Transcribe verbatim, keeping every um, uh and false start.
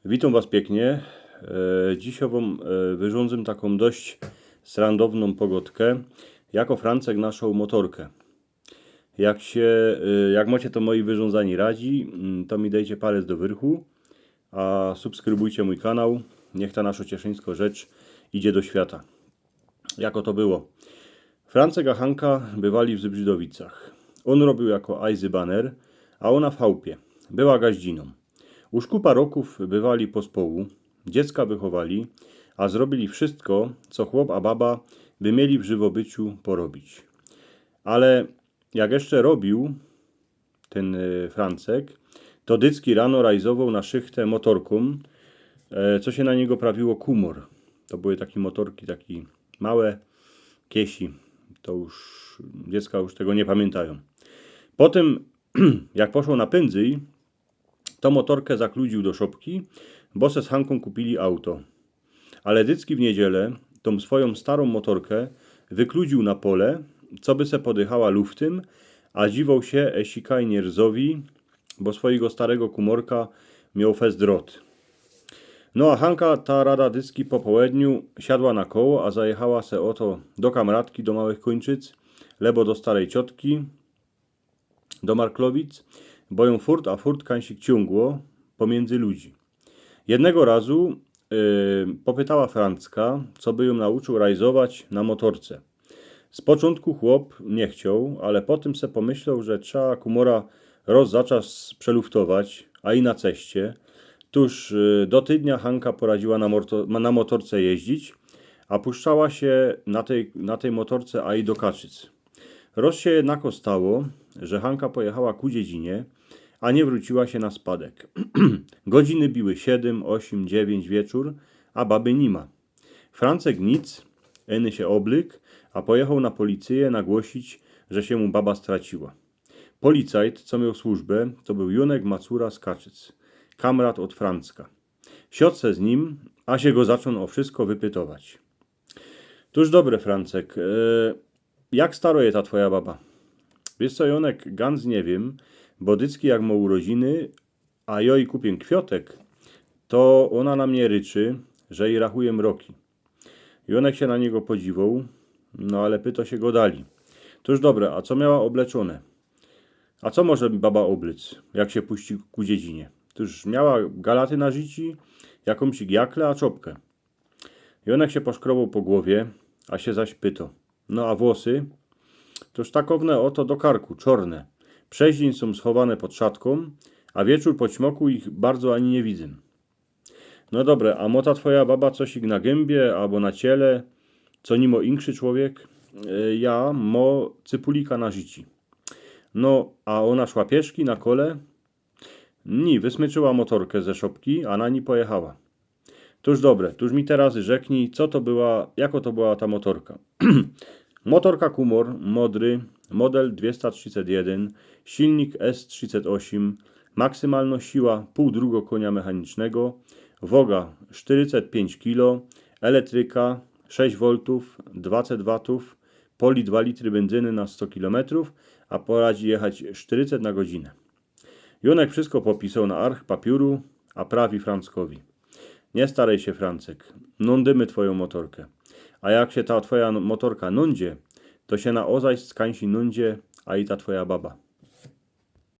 Witōm was piyknie. E, dzisiej wōm, e, wyrządzym takōm dość srandowną pogodkã, jako Francek naszoł motorkã. Jak sie, e, jak mocie to moje wyrządzanie radzi, mm, to mi dejcie palec do wyrchu, a subskrybujcie mōj kanał. Niych ta naszo cieszyńsko rzecz idzie do świata. Jako to było? Francek a Hanka bywali w Zybrzydowicach. Ôn robiōł jako ajzybaner, a ôna w chałpie. Była gaździnōm. Już kupa rokōw bywali pospołu, dziecka wychowali, a zrobiyli wszystko, co chłop a baba by mieli w żywobyciu porobić. Ale jak jeszcze robiōł tyn, e, Francek, to dycki rano rajzowoł na szychtã motorkōm, e, co sie na niego prawiło kumor. To były takie motorki, takie małe, kiesi. To już, dziecka już tego niy pamiyntajōm. Potym, jak poszoł na pynzyj, to motorkã zakludziōł do szopki, bo se z Hankōm kupiyli auto. Ale dycki w niydzielã tōm swojōm starōm motorkã wykludziōł na pole, coby se podychała luftym, a dziwoł sie, e, sikaj nierzowi, bo swojigo starego kumorka mioł fest rot. No a Hanka ta rada dycki po połedniu siadła na koło, a zajechała se ôto do kamratki, do Małych Kōńczyc, lebo do starej ciotki, do Marklowic, bo jōm furt a furt kańsik ciōngło pomiyndzy ludzi. Jednego razu, e, popytała Francka, co by jōm nauczōł rajzować na motorce. Z poczōntku chłop niy chcioł, ale potym se pomyśloł, że trzeba kumora roz za czas przeluftować, a i na ceście. Tōż, e, do tydnia Hanka poradziła na morto-, na motorce jeździć, a puszczała sie na tyj, na tyj motorce a i do Kaczyc. Roz sie jednako stało, że Hanka pojechała ku dziedzinie, a niy wrōciła sie na spadek. Godziny biły siedym, ôsiem, dziewiyńć wieczōr, a baby niy ma. Francek nic, eny sie ôblyk, a pojechoł na policyjã nagłosić, że sie mu baba straciła. Policajt, co mioł służbã, to bōł Jōnek Macura z Kaczyc, kamrat ôd Francka. Siod se z nim, a sie go zaczōn ô wszystko wypytować. Tōż dobre, Francek, e, jak staro je ta twoja baba? Wiysz co, Jōnek, ganz niy wiym, bo dycki jak mo urodziny, a jŏ ji kupiã kwiotek, to ôna na mie ryczy, że ji rachujym roki. Jōnek sie na niego podziwoł, no ale pyto sie go dalij. Tōż dobre, a co miała ôbleczōne? A co może baba ôblec, jak sie puści ku dziedzinie? Tōż miała galaty na życi, jakōmś jakle a czopkã. Jōnek sie poszkroboł po głowie, a sie zaś pyto: „No a włosy?” „Tōż takowne ôto do karku, czŏrne. Przeździyń sōm schowane pod szatkōm, a wieczōr po ćmoku ich bardzo ani niy widzym”. „No dobre, a mo ta twoja baba cosik na gębie abo na ciele, co ni mo inkszy człowiek?” „E, ja mo cypulika na życi”. „No, a ôna szła pieszki, na kole?” „Ni, wysmyczyła motorkã ze szopki, a na ni pojechała”. „Tōż dobre, tōż mi teroz rzeknij, co to była, jako to była ta motorka?” „Motorka Kumor, modry, model dwiesta trzidzieści jeden, silnik S trzidzieści osiem, maksymalno siła pōł drugo konia mechanicznego, woga sztyrdziści pięć kilo, elektryka, sześć woltōw, dwaset watōw, poli dwa litry bynzyny na sto kilometrōw, a poradzi jechać sztyrdziści na godzinã”. Jōnek wszystko popisoł na arch papiōru, a prawi Franckowi: „Niy starej sie, Francek, nōndymy twojõ motorkã. A jak sie ta twoja motorka nōndzie, to sie na ôzajst kańsi nōndzie, a i ta twoja baba”.